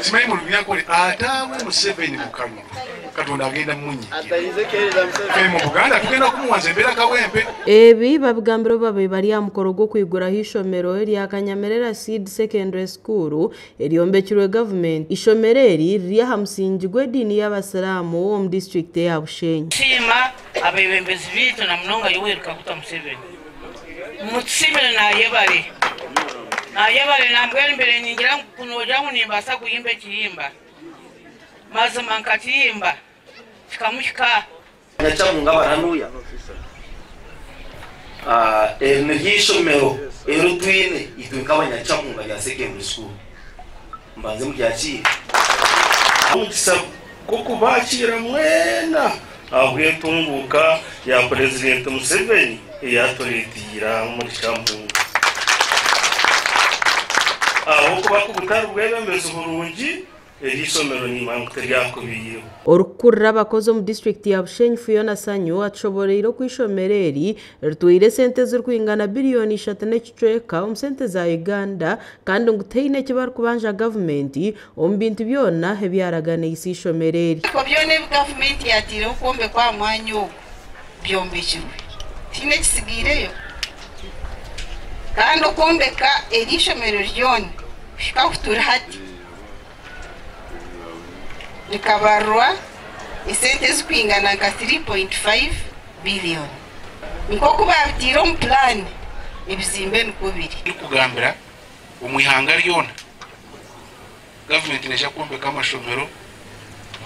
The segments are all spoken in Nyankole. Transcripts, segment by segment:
Simanyi mu Lunyankole ataawe Museveni mu kalulu Katonda agenda mumunyiigira. Ffe mu Buganda tugenda kumuwa nze mbeera Kawempe. Ebi babigambire obu babaire bari aha mukoro gw'okwiguraho eishomero erya Kanyamerera Seed Secondary School eryombekirwe gavumenti. Eishomero eri riri aha musingi gw'ediini y'abasiraamu omu disiturikiti eya Bushenyi. Tusiima abeebembezi baitu na munonga Yoweri Kaguta Museveni. Mutusiimire nayebare. Nayebare nambwenu mbere ningira ngu ku noogira ngu nimbaasa kuhimba ekihimba, mazima nkakihimba kikamuhika. Nyakyamunga abaranuya eri niryo eishomero eri twine itwe nk'abanyakyamunga rya secondary school mbanze muryakiire. Omugisa gw'okubakiira mwena ahabw'entunguuka ya Purezidenti Museveni ei atureeteire omuri Kyampunga. Ahabw'okuba ku butari bwebembezi burungi, eri eishomero niimanya ngu tiryakubaireho. Orikukurira abakozi omu disiturikiti ya Bushenyi Fiona Sanyu atushoboreire oku eishomero eri ritwaire esente ezirikwingana biriyoni ishatu n'ekicweka omu sente za Uganda kandi ngu tihaine eki barikubanja gavumenti omu bintu byona ebi yaraganiise eishomero eri. Ebifo byona ebi gavumenti yaataireho kwombekwa aha mwanya ogu byombekirwe, tihaine ekitsigaireyo. Kandi okwombeka eri ishomero ryona kuhika ahu turi hati rikabarwa esente ezirikwingana nka 3.5 billion. Nk'oku baabitaire omu pulaani, ebizimbe nikwo biri. Ndikugambira omu ihanga ryona, gavumenti neija kwombeka amashomero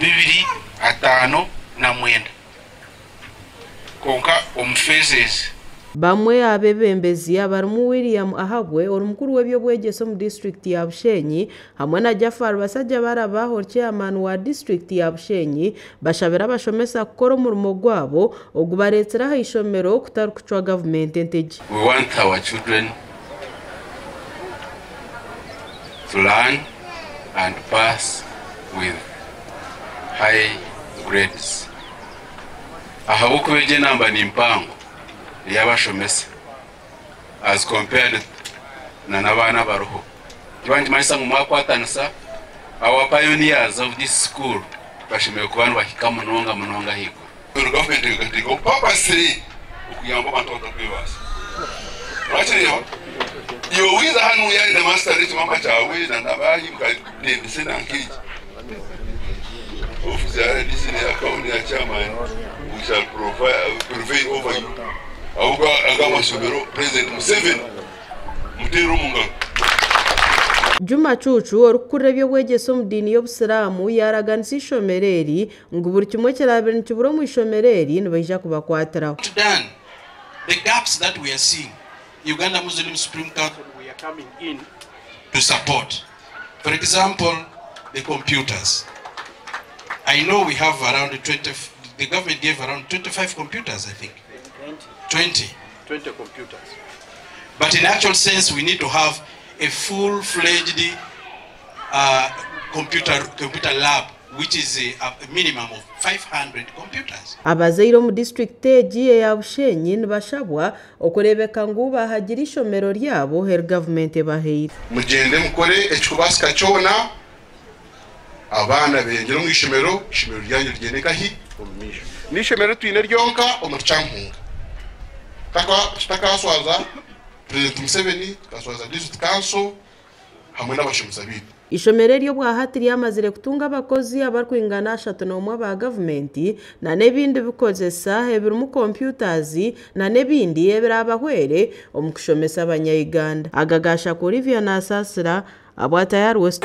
259 kwonka omu phases. Bamwe aha beebembezi abarimu William Ahabwe ori mukuru w'eby'obwegyese omu disiturikiti ya Bushenyi hamwe na Jaffar Basajjabalaba ori chairman wa disiturikiti ya Bushenyi bashabire abashomesa kukora omurimo gwabo ogubareetsire aha ishomero kutari kucwa gavumenti entegye. We want our children to learn and pass with high grades. Ahabw'okuba egyo enamba ni mpango ey'abashomesa as compared na n'abaana abariho. Nikiba nikimanyisa ngu mwakwatanisa, our pioneers of this school bashemereire kuba nibahika munonga munonga ahaiguru. Gavumenti ekateekaho purposely okuyamba abantu abatarikwebaasa. Wakireeba? Iwe wiiza hanu yaayenda master n'ekimama kyawe na nabahi mukatembesa enanka egi. Ofiisi ya RDC neya town ya chairman we shall prevail over you. Ahabw'okuba aga amashomero President Museveni muteere omu ngaro. Juma Cucu orikukurira eby'obwegyese omu diini y'Obusiraamu yaaraganisa eishomero eri ngu buri kimwe ekiraabe nikibura omu ishomero eri nibaija kubakwatiraho. Done the gaps that we are seeing, Uganda Muslim Supreme Council we are coming in to support. For example, the computers. I know we have around 20, the government gave around 25 computers, I think. 20. 20 computers. But in actual sense, we need to have a full-fledged computer lab, which is a minimum of 500 computers. Abazaire omu disiturikiti egi eya Bushenyi nibashabwa okureebeka ngu bahagira eishomero ryabo eri gavumenti ebahaire. Mugyende mukore ekirikubaasika kyona abaana beyongyere omu ishomero, ishomero ryanyu rigyende nkahi? Omu maisho. N'eishomero twine ryonka omuri Kyampunga. Tutakaswaza President Museveni, tukaswaza District Council hamwe n'abashomesa baitu. Eishomero eri obwahati ryamazire kutunga abakozi abarikwingana 31 aba gavumenti na n'ebindi bikozesa ebirimu computers na n'ebindi ebirabahwere omu kushomesa abanya-Uganda. Aga ga Shakur Olivia Nasasira, Abwatayari West.